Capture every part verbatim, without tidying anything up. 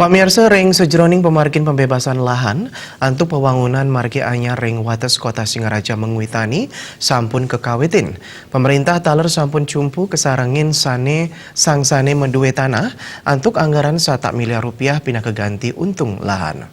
Pamirsa, ring sajeroning pamargin pembebasan lahan antuk pawangunan margi anyar ring wates Kota Singaraja Mengwitani sampun kakawitin. Pemerintah taler sampun cumpu kasarengin sane sang sane madue tanah antuk anggaran satak miliar rupiah pinaka ganti untung lahan.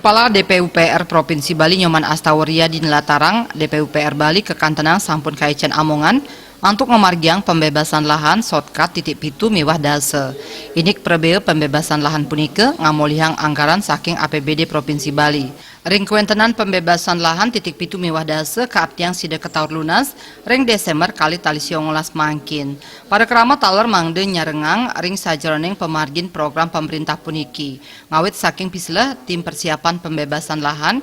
Kepala D P U P R Provinsi Bali Nyoman Astawa Riyadi nlatarang, D P U P R Bali kakantenang sampun kaicen amongan antuk ngamargiang pembebasan lahan shortcut titik pitu miwah dasa. Indik prabea pembebasan lahan punika ngamolihang anggaran saking A P B D Provinsi Bali. Ring kawentenan pembebasan lahan titik pitu miwah dasa kaaptiang sida kataur lunas ring Desember kalih tali songolas mangkin. Parikrama taler mangda nyarengang ring sajeroning pamargin program pemerintah puniki. Ngawit saking pisleh tim persiapan pembebasan lahan,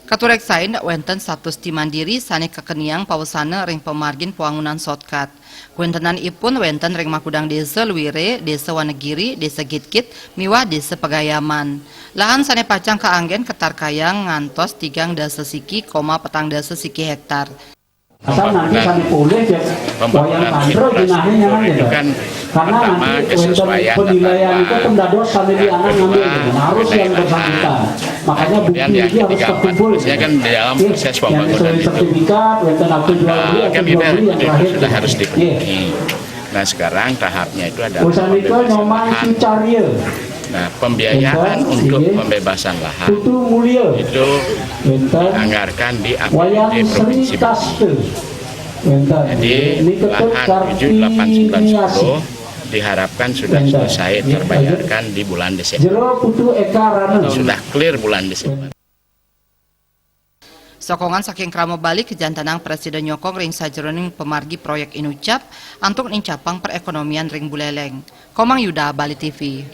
katureksain wenten satus tim mandiri sane kakeniang pawesana ring pamargin pawangunan shortcut. Kawentenanipun wenten ring makudang Desa Luire, Desa Wanegiri, Desa Gitkit, miwah Desa Pegayaman. Lahan sane pacang kaanggen katarkayang ngantos tigang dasa siki koma petang dasa siki hektar. Asal nanti pembangunan, sami polih ya, pembangunan wayang pandro infrastruktur jenahnya itu gitu. Kan karena pertama nanti wonten kesesuaian tata penilaian itu ruang, pendados sami yang lianan ngambil kedua, gitu. Nah, harus yang keseimbangan bersangkutan. Makanya bukti itu harus terkumpul. Nah, kemudian yang ketiga, harus maksudnya kan di dalam proses pembangunan itu, sertifikat, wonten akte jual beli, eh, kan kita jual beli yang itu terakhir sudah gitu. Harus dipenuhi. Nah, sekarang tahapnya itu adalah pembebasan lahan. Nah, pembiayaan untuk pembebasan lahan itu dianggarkan di A P B D Provinsi Bali. Jadi, lahan tujuh, delapan, sembilan, sepuluh diharapkan sudah selesai terbayarkan di bulan Desember. Sudah clear bulan Desember. Sokongan saking Krama Bali kajantenang prasida nyokong ring sajeroning pamargi proyek inucap antuk nincapang perekonomian ring Buleleng. Komang Yuda, Bali T V.